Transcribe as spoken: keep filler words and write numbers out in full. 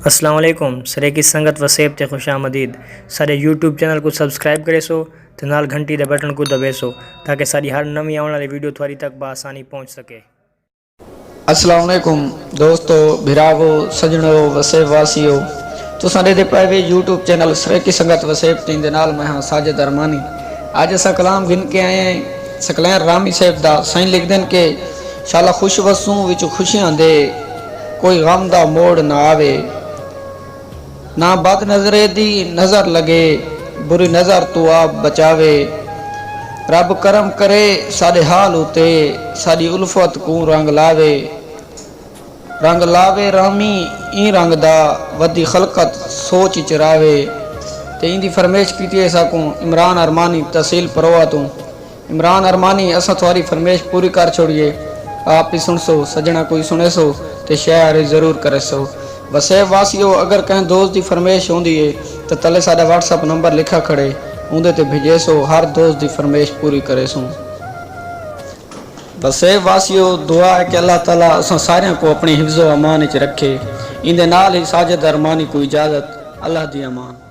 السلام علیکم، سرائیکی سنگت وسیب تے خوش آمدید۔ ساݙے یوٹیوب چینل کوں سبسکرائب کریسو تے نال گھنٹی دے بٹن کوں دبیسو تاکہ ساݙی ہر نویں آوݨ والی ویڈیو تہاݙی تک بآسانی پہنچ سکے۔ السلام علیکم دوستو، بھراوو، سڄݨو، وسیب واسیو، تساں ݙیہدے پئے وے یوٹیوب چینل سرائیکی سنگت وسیب تے، ایندے نال میں ہاں ساجد ارمانی۔ اڄ اساں کلام گھن کے آئے ہیں سکلین رامی صاحب دا۔ سائیں لکھدن کہ شالا خوش وسوں وچ خوشیاں دے، کوئی غم دا موڑ نہ آوے، نہ بد نظرے دی نظر لگے، بری نظر توں آپ بچاوے۔ رب کرم کرے ساݙے حال اتے، ساݙی الفت کوں رنگ لاوے۔ رنگ لاوے رامی ایں رنگ دا، ودی خلقت سوچ اچ راوے۔ تے ایندی فرمیش کیتی ہے ساکوں عمران ارمانی تحصیل پروہ توں۔ عمران ارمانی، اساں تہاݙی فرمیش پوری کر چھوڑی ہے، آپ ہی سݨسو، سڄݨاں کوں ہی سݨیسو تے شیئر ضرور کریسو۔ وسیب واسیو، اگر کہیں دوست دی فرمیش ہوندی ہے تاں تلے ساݙا واٹس اپ نمبر لکھا کھڑے، اوندے تے بھیجیسو، ہر دوست دی فرمیش پوری کریسوں۔ وسیب واسیو، دعا ہے کہ اللہ تعالیٰ اساں ساریاں کوں اپݨی حفظ و امان اچ رکھے۔ ایندے نال ہی ساجد ارمانی کوں اجازت، اللہ دی امان۔